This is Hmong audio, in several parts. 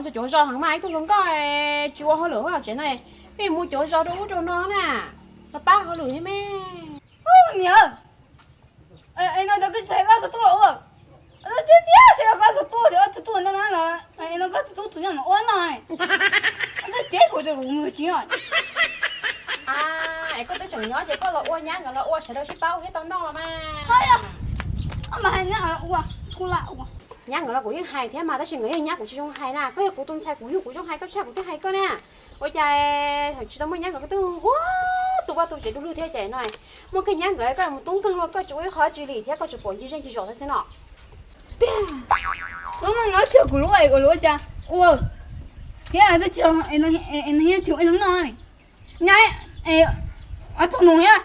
Tus cuav zos heev mas ib tug hluas nkauj tsis ua hauj lwm hauv tsev no, pheej mus cuav zos rau ub rau no na, los pab hauj lwm thiab me. Niam, no cov koj tsis hais koj tus tub los ua, tiag tiag, koj tus tub tias koj tus tub no na, no koj tus tub tus nyob no ua no, tiag tiag kuv tias kuv mus tsis. Es koj twb tseem nyob ces koj los ua, nyab nkawd los ua sawv daws sib pab ua thiab tau noj los mas. Mas hais nyab ua, nyab nkawd los kuv yeej hais thiab mas tab sis nkawd yeej nyab kuv tsis zoo hais na, koj yog kuv tus ntxhais kuv yug kuv zoo hais koj tshaj kuv thiaj hais koj na. Ua cas thaum tsis tau muaj nyab nkawd koj twb hu tus vaj tus tsev du lug thiab ces no, muaj kiag nyab nkawd koj mus tub nkeeg los koj tsis ua ib qho tsis lim thiab koj tsuas pom ncig zej ncig zos thiab xwb no. Tiag, lub no no tsis yog kuv lub, ua cas ua thiab, twb tsis yog, no tsis ua zoo noj li. Nyab, ob tug nus thiab,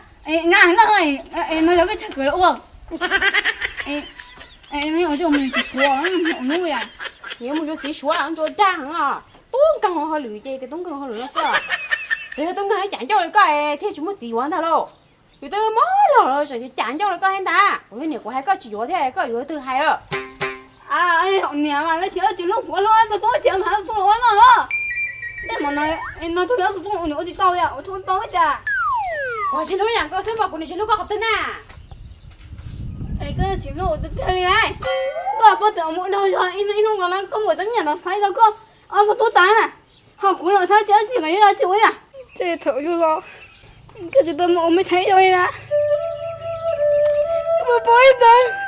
nyab noj, no yog koj tshaj kwv los ua. Ua mus yuav txiv suav, nws yuav mus yuav txiv suav ntsuas dag heev os. Tub nkeeg hauj lwm ces tias tub nkeeg hauj lwm no xwb. Txawm yog tub nkeeg ib cas ncauj li koj thiaj tsis muaj txiv yuav ntag lauj. Yus twb mob los los tseem cas ncauj li koj thiab ntag. Kuv yog niam kuv hais koj tsis yuav thiab koj yuav twg hais lawm. Niam mas lawv tsis ua tsis hlub kuv, hlub tus tub tias mas tus tub ua no. Tej mam no tus hlub tus tub nws ua tsis tau, ua tsis tau cas. Kuv tsis hlub yam nkaus xwb mas kuv nim tsis hlub koj qhov twg na. Es koj tsis hlub ua tiag tiag li na. Koj paub tias mus dhau zog ib hnub no koj muaj cov nyiaj ntau txhais rau koj ob tug tub tas na, ho kuv los xav tias tsis nqis yog tsis ua li na. Tej thaum yus los koj tsis tau muaj ua me txhais yog li na. Puas paub ib ntawd.